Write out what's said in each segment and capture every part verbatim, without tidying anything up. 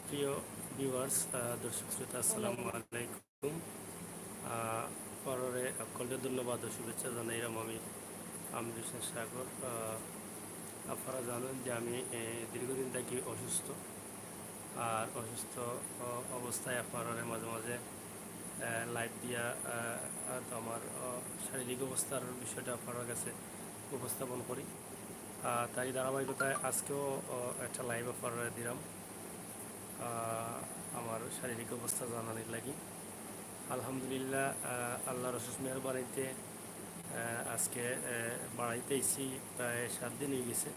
প্রিয় ভিউয়ার্স, আহ, দর্শক শ্রোতা, আসসালামু আলাইকুম। আহ, আপনারারে হকলরে ধন্যবাদ ও শুভেচ্ছা জানাইরাম আমি আমরি হোসেন সাগর। আহ, আপনারা জানেন যে আমি, এ, দীর্ঘদিন থাকি অসুস্থ। আর অসুস্থ অ-, অবস্থায় আপনারারে মাঝে মাঝে, আহ, লাইভ দিয়া, আহ, তো আমার, আহ, শারীরিক অবস্থার বিষয়টা আপনারার কাছে উপস্থাপন করি। আহ, তারই ধারাবাহিকতায় আজকেও, আহ, একটা লাইভ আপনারারে দিলাম, আহ, আমার শারীরিক অবস্থা জানানির লাগি। আলহামদুলিল্লাহ, আহ, আল্লাহর অশেষ মেহেরবানিতে, আহ, আজকে, আহ, বাড়িত আইছি প্রায় সাত দিন অইগেছে।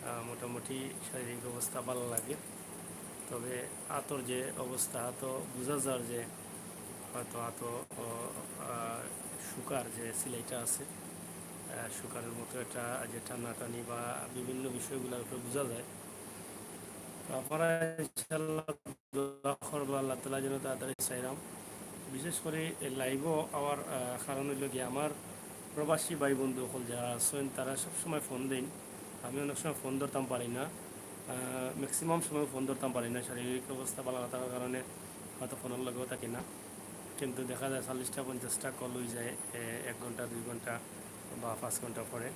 আহ, মোটামুটি শারীরিক অবস্থা ভালা লাগে, তবে আতর যে অবস্থা, আতো বুঝা যার যে হয়তো আতো, আহ, আহ, শুকার যে সিলাইটা আছে, আহ, শুকারের মতো একটা যে টানাটানি বা বিভিন্ন বিষয়গুলোর উপরে বুঝা যায়। তো আপনারা ইনশাআল্লাহ দোয়া করবা, আল্লাহ তাআলা যেন তাড়াতাড়ি চাইরাম। বিশেষ করি এই লাইভও আমার, আহ, কারণ অইলো গিয়া আমার প্রবাসী ভাই বন্ধু হকল যারা আছেন, তারা সবসময় ফোন দেন। আমি অনেক সময় ফোন ধরতাম পারি না, আহ, ম্যাক্সিমাম সময় ফোন ধরতাম পারি না, শারীরিক অবস্থা ভালা না থাকার কারণে হয়তো ফোনের লগেও থাকি না। কিন্তু দেখা যায় চল্লিশটা পঞ্চাশটা কল অই যায়, এ, এক ঘন্টা, দুই ঘন্টা বা পাঁচ ঘন্টা পরে।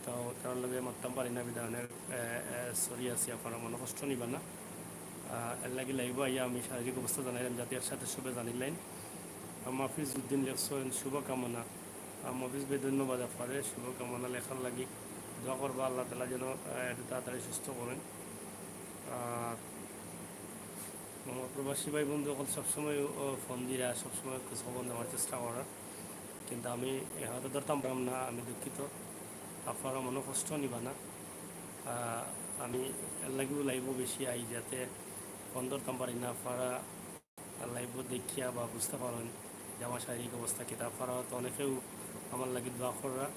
তো তারার লগে মাততাম পারি না, বিধায় অনেক, এ, এ, সরি আছি, আপনারা মনে কষ্ট নিবা না। আহ, এর লাগি লাইভও আইয়া আমি শারীরিক অবস্থা জানাইলাম, যাতে একসাথে সবে জানিলাইন। আহ, মাফিজ উদ্দিন লেখছেন শুভকামনা। আহ, মাফিজ ভাই, ধন্যবাদ আপনারে শুভকামনা লেখার লাগি। দোয়া করবা আল্লাহ তাআলা যেন, আহ, এটা তাড়াতাড়ি সুস্থ করেন। আর আমার প্রবাসী ভাই বন্ধু হকল সবসময়, ও, ফোন দিরা, সবসময় খোঁজ খবর নেওয়ার চেষ্টা করা, কিন্তু আমি হয়তো ধরতাম পারলাম না, আমি দুঃখিত, আপনারা মনে কষ্ট নিবা না। আহ, আমি এর লাগিও লাইভও বেশি আই, যাতে ফোন ধরতাম পারি না, আপনারা লাইভও দেখিয়া বা বুঝতে পারেন যে আমার শারীরিক অবস্থা কিতা। আপনারা হয়তো অনেকেও আমার লাগি দোয়া কররা,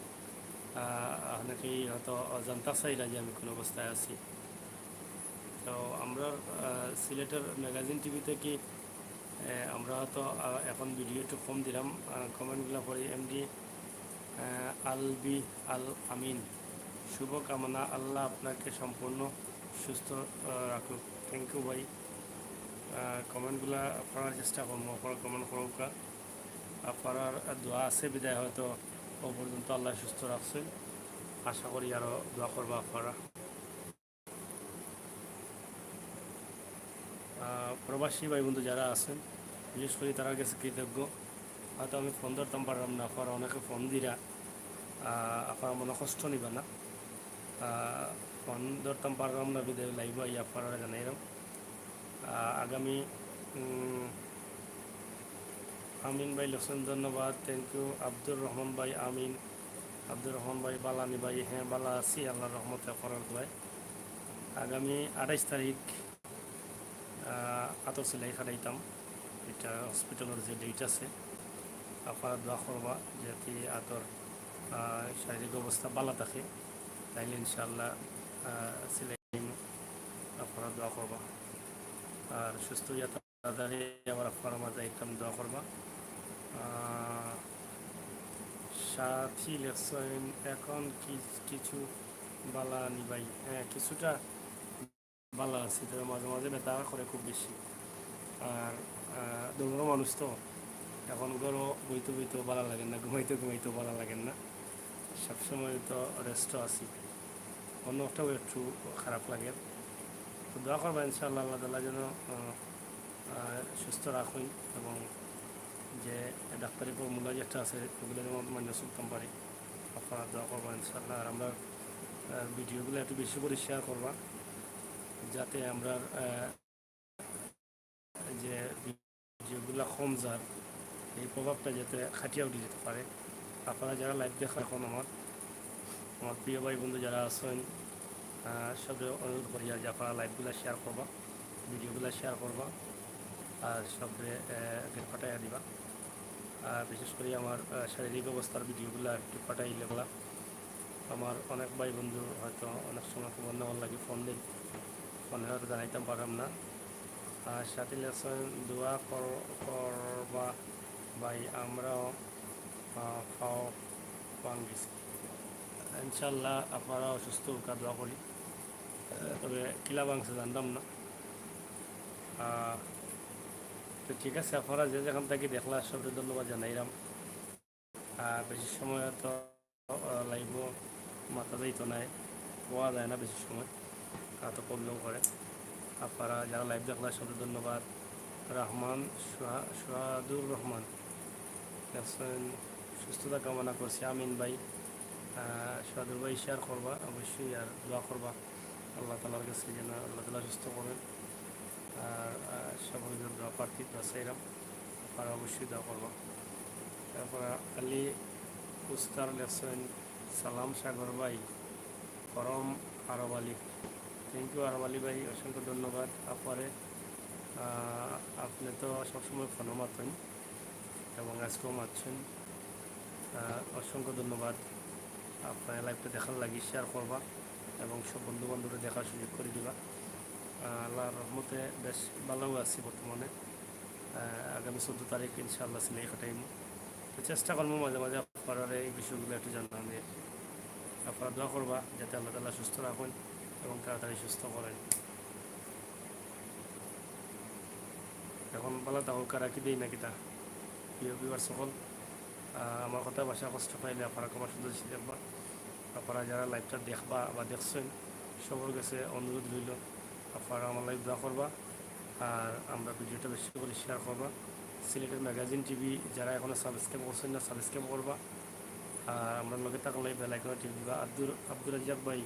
আহ, অনেকেই হয়তো জানতে চাইরা যে আমি কোন অবস্থায় আছি। তো আমরা, আহ, সিলেটের ম্যাগাজিন টিভি থেকে, আহ, আমরা হয়তো, আহ, এখন ভিডিও একটু কম দিলাম, আহ, কমেন্টগুলা পড়ি। এমডি, আহ, আলবি আল আমিন, শুভকামনা, আল্লাহ আপনাকে সম্পূর্ণ সুস্থ, আহ, রাখুক। থ্যাংক ইউ ভাই। আহ, কমেন্টগুলা পড়ার চেষ্টা করবো, আপনারা কমেন্ট করুকা। আপনারার দোয়া আছে বিধায় হয়তো ও পর্যন্ত আল্লাহ সুস্থ রাখছেন, আশা করি আরও দোয়া করবা আপনারা। আহ, প্রবাসী ভাই বন্ধু যারা আছেন, বিশেষ করি তারার কাছে কৃতজ্ঞ। হয়তো আমি ফোন ধরতাম পারলাম না, আপনারা অনেকে ফোন দিরা, আহ, আপনারা মনে কষ্ট নিবা না। আহ, ফোন ধরতাম পারলাম না বিধায় লাইভও আইয়া আপনারা জানাইলাম। আহ, আগামী, উম, আমিন ভাই লেখছেন, ধন্যবাদ, থ্যাংক ইউ। আব্দুর রহমান ভাই, আমিন। আব্দুর রহমান ভাই, বালানি ভাই, হ্যাঁ, বালা আছি, আল্লাহর রহমতে, আপনারার দোয়ায়। আগামী আঠাইশ তারিখ, আহ, আতর সিলাই কাটাইতাম, এটা হসপিটালের যে ডেট আছে, আপনারা দোয়া করবা যাতে আতর, আহ, শারীরিক অবস্থা ভালা থাকে, তাইলে ইনশাআল্লাহ, আহ, সিলাই আপনারা দোয়া করবা। আর সুস্থ অইয়া তাড়াতাড়ি আবার আপনারা মাঝে একদম দোয়া করবা। আহ, সাথী লেখছেন, এখন কি কিছু বালা নি ভাই? হ্যাঁ, কিছুটা বালা আছি, তবে মাঝে মাঝে ব্যথা করে খুব বেশি। আর, আহ, দৌড়ো মানুষ তো, এখন ঘরো বইতে বইতেও বালা লাগে না, ঘুমাইতে ঘুমাইতেও বালা লাগে না, সবসময় তো রেস্টও আছি, অন্য একটাও একটু খারাপ লাগে। তো দোয়া করবা ইনশাআল্লাহ, আল্লাহ তাআলা যেন, আহ, আহ, সুস্থ রাখুন এবং যে ডাক্তারি ফর্মুলা যেটা আছে ওগুলো যেন মান্য চলতাম পারি। আপনারা দোয়া করবা ইনশাআল্লাহ। আর আমরা, আহ, ভিডিওগুলো একটু বেশি করে শেয়ার করবা, যাতে আমরা, আহ, যে ভিডিওগুলো কম যার এই প্রভাবটা যাতে কাটিয়া উঠে যেতে পারে। আপনারা যারা লাইভ দেখেন এখন আমার, আমার প্রিয় ভাই বন্ধু যারা আছেন, আহ, সবরে অনুরোধ করি যে আপনারা লাইভগুলো শেয়ার করবা, ভিডিওগুলো শেয়ার করবা, আর সবরে, আহ, পাঠাইয়া দিবা। আর বিশেষ করে আমার, আহ, শারীরিক অবস্থার ভিডিওগুলো একটু পাঠাইলে ভালা। আমার অনেক ভাই বন্ধু হয়তো অনেক সময় খবর নেওয়ার লাগি ফোন দেই, ফোনে হয়তো জানাইতাম পারলাম না। আর সাথে লেখছেন, দোয়া কর-, করবা ভাই, আমরাও, আহ, পাও ভাঙ্গিছি। ইনশাআল্লাহ আপনারা অসুস্থ অউক্কা, দোয়া করি। আহ, তবে কিলা ভাঙছে জানতাম না। আহ, তো ঠিক আছে, আপনারা যে যেখান থাকি দেখলা সবরে ধন্যবাদ জানাইলাম। আর বেশি সময় তো, আহ, live-ও মাতা যাইতো নায়, পাওয়া যায় না বেশি সময়, আর তো problem করে। আপনারা যারা live দেখলা সবরে ধন্যবাদ। রহমান সুহা-, সুহাদুর রহমান লেখছেন, সুস্থতা কামনা করছি। আমিন ভাই। আহ, সুহাদুর ভাই share করবা অবশ্যই, আর দোয়া করবা আল্লাহ তাআলার কাছে যেন আল্লাহ তাআলা সুস্থ করেন। আর, আহ, সকলের জন্য দোয়া প্রার্থী, দোয়া চাইলাম, আপনারা অবশ্যই দোয়া করবা। তারপর আলী উস্তার লেখছেন, সালাম সাগর ভাই from আরব আলী। Thank you আরব আলী ভাই, অসংখ্য ধন্যবাদ আপনারে। আহ, আপনি তো সবসময় ফোনও মাতেন এবং আজকেও মাতছেন। আহ, অসংখ্য ধন্যবাদ। আপনার live-টা দেখার লাগি share করবা এবং সব বন্ধু বান্ধবরে দেখার সুযোগ করে দিবা। আহ, আল্লাহর রহমতে বেশ ভালো আছি বর্তমানে। আহ, আগামী চৌদ্দ তারিখ ইনশাআল্লাহ সিলেট কাটাইমু। তো চেষ্টা করবো মাঝে মাঝে আপনারারে এই বিষয়গুলো একটু জানানোর। আপনারা দোয়া করবা যাতে আল্লাহ তাআলা সুস্থ রাখেন এবং তাড়াতাড়ি সুস্থ করেন। এখন ভালা থাকউক্কা, রাখি দেই না কিতা? প্রিয় viewers সকল, আহ, আমার কথা ভাষা কষ্ট পাইলে আপনারা ক্ষমা সুন্দর দৃষ্টিতে দেখবা। আপনারা যারা live-টা দেখবা বা দেখছেন, সবার কাছে অনুরোধ রইল, আপনারা আমার লাগি দোয়া করবা। আর আমরা video-টা বেশি করে share করবা। সিলেটের Magazine TV যারা এখনো subscribe করছেন না, subscribe করবা। আর আমরার লগে থাকার লাগি bell icon-এ টিপ দিবা। আব্দুর, আব্দুর রাজ্জাক ভাই,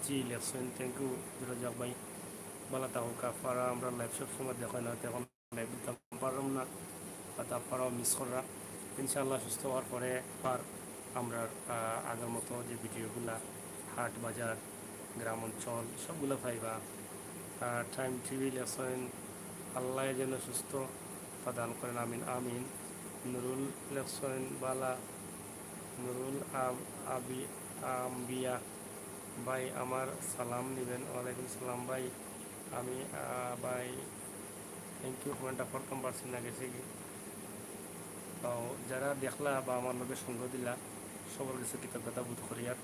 জি, লেখছেন, thank you আব্দুর রাজ্জাক ভাই। ভালা থাকউক্কা, আপনারা আমরার live সব সময় দেখেন, হয়তো এখন live দিতাম পারলাম না, হয়তো আপনারাও miss কররা। ইনশাআল্লাহ সুস্থ হওয়ার পরে আবার আমরা, আহ, আগের মতো যে video-গুলা, হাট বাজার, গ্রাম অঞ্চল সবগুলা পাইবা। আহ, Time TV লেখছেন, আল্লাহ যেন সুস্থতা দান করেন, আমিন, আমিন। নুরুল লেখছেন, বালা, নুরুল আম-, আবি-, আম্বিয়া ভাই আমার সালাম নিবেন। ওয়ালাইকুম সালাম ভাই। আমি, আহ, ভাই, thank you, comment-টা পড়তাম পারছি না, গেছে কি। তো যারা দেখলা বা আমার লগে সঙ্গ দিলা, সবার কাছে কৃতজ্ঞতা বোধ করি। আর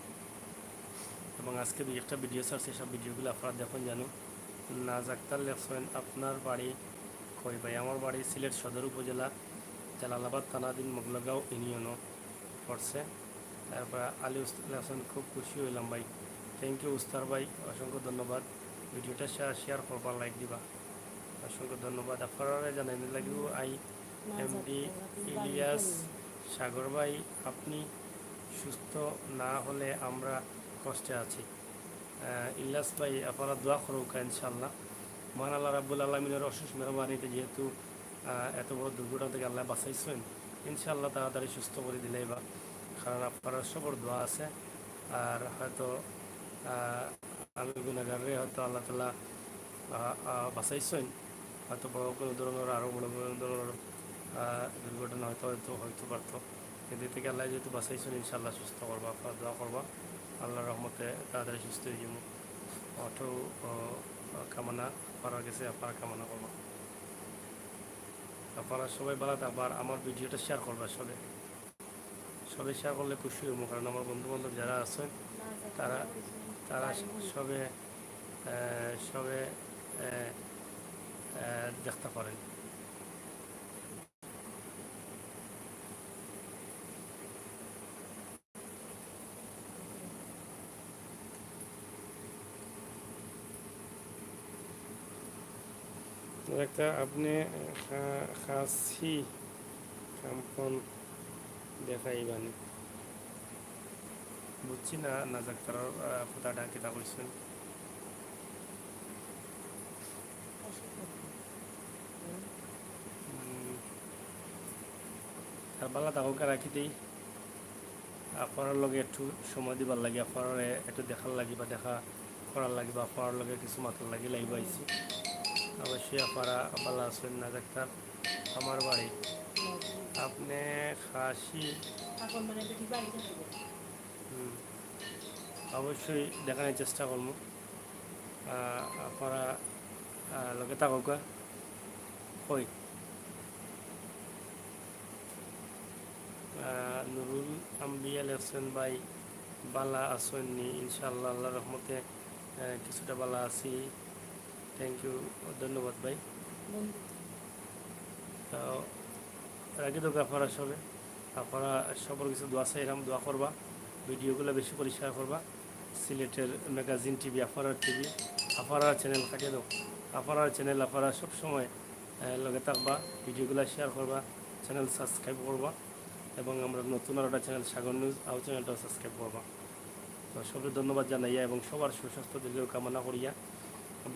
এবং আজকে দুই একটা video ছাড়ছি, সব video-গুলো আপনারা দেখুন জানো। নাজ আক্তার লেখছেন, আপনার বাড়ি কই ভাই? আমার বাড়ি সিলেট সদর উপজেলা, জালালাবাদ থানাধীন মোগলগাঁও ইউনিয়নও পড়ছে। তারপর আলী উস্তাদ লেখছেন, খুব খুশি হইলাম ভাই। Thank you উস্তাদ ভাই, অসংখ্য ধন্যবাদ। Video-টা share, share করবা, like দিবা। অসংখ্য ধন্যবাদ। আপনারারে জানাই লাগিও আই এমডি ইলিয়াস সাগর ভাই, আপনি সুস্থ না হলে আমরা কষ্টে আছি। আহ, ইলিয়াস ভাই, আপনারা দোয়া করউক্কা ইনশাআল্লাহ। মহান আল্লাহ রাব্বুল আলামিনের অশেষ মেহেরবানিতে যেহেতু, আহ, এত বড় দুর্ঘটনা থেকে আল্লাহ বাঁচাইছেন, ইনশাআল্লাহ তাড়াতাড়ি সুস্থ করে দিলাইবা, কারণ আপনারার সবর দোয়া আছে। আর হয়তো, আহ, আমি গুনাহগাররে হয়তো আল্লাহ তাআলা, আহ, আহ, বাঁচাইছেন, হয়তো বড় কোনো ধরনের, আরও বড় কোনো ধরনের, আহ, দুর্ঘটনা হয়তো, হয়তো, হয়তো পারতো। কিন্তু এর থেকে আল্লাহ যেহেতু বাঁচাইছেন, ইনশাআল্লাহ সুস্থ করবা, আপনারা দোয়া করবা, আল্লাহর রহমতে তাড়াতাড়ি সুস্থ হয়ে যাবো। অটো, আহ, কামনা করার গেছে আপনারা কামনা করবা। আপনারা সবাই ভালো থাকবা, আর আমার video-টা share করবা সবে। সবে share করলে খুশি হইবো, কারণ আমার বন্ধু বান্ধব যারা আছেন, তারা, তারা সবে, আহ, সবে, আহ, আহ, দেখতে পারেন। একটা আপনি খা-, খাসি কাম্পন দেখাইবানি। বুঝছি না, নাজাক তারার, আহ, কথাটা কিতা কইছেন। উম, আর ভালা থাকউক্কা, রাখি দেই। আপনারার লগে একটু সময় দিবার লাগি, আপনারারে একটু দেখার লাগি বা দেখা করার লাগি বা আপনারার লগে কিছু মাতার লাগি live আইছি। অবশ্যই আপনারা ভালা আছেন না, ডাক্তার? আমার বাড়ি। আপনি খাসি? হুম, অবশ্যই দেখানোর চেষ্টা করবো। আহ, আপনারা, আহ, লগে থাকউক্কা। কই? আহ, নুরুল আম্বিয়া লেখছেন, ভাই, ভালা আছেন নি? ইনশাআল্লাহ, আল্লাহর রহমতে, আহ, কিছুটা ভালা আছি। Thank you, ধন্যবাদ ভাই। বন্ধু। তো রাখি দেউক্কা আপনারা সবে, আপনারা সবর গেছে দোয়া চাইরাম, দোয়া করবা, ভিডিওগুলা বেশি করি শেয়ার করবা। সিলেটের ম্যাগাজিন টিভি, আপনারার টিভি, আপনারার চ্যানেল কাটিয়া দেও, আপনারার চ্যানেল, আপনারা সবসময় আহ, লগে থাকবা, ভিডিওগুলা শেয়ার করবা, চ্যানেল সাবস্ক্রাইব করবা, এবং আমরার নতুন আর একটা চ্যানেল সাগর নিউজ, আও চ্যানেলটাও সাবস্ক্রাইব করবা। তো সবরে ধন্যবাদ জানাইয়া এবং সবার সুস্বাস্থ্য দীর্ঘ কামনা করিয়া,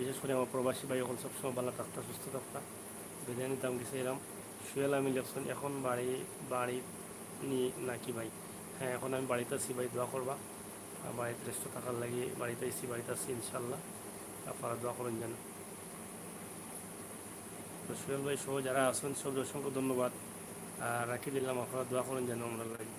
বিশেষ করি আমার প্রবাসী ভাই অকল সবসময় ভালা থাকতা, সুস্থ থাকতা। বিদায় নিতাম গেছে এরাম। সুহেল আমিন লেখছইন, এখন বাড়ি, বাড়ি নি নাকি ভাই? হ্যাঁ, এখন আমি বাড়িত আছি ভাই, দোয়া করবা। আর বাড়িত রেস্ট থাকার লাগি বাড়িত আইছি, বাড়িত আছি ইনশাল্লাহ। আপনারা দোয়া করইন যেন। তো সুহেল ভাই সহ যারা আছইন সবরে অসংখ্য ধন্যবাদ। আর রাখি দিলাম, আপনারা দোয়া করইন যেন আমরার লাগি।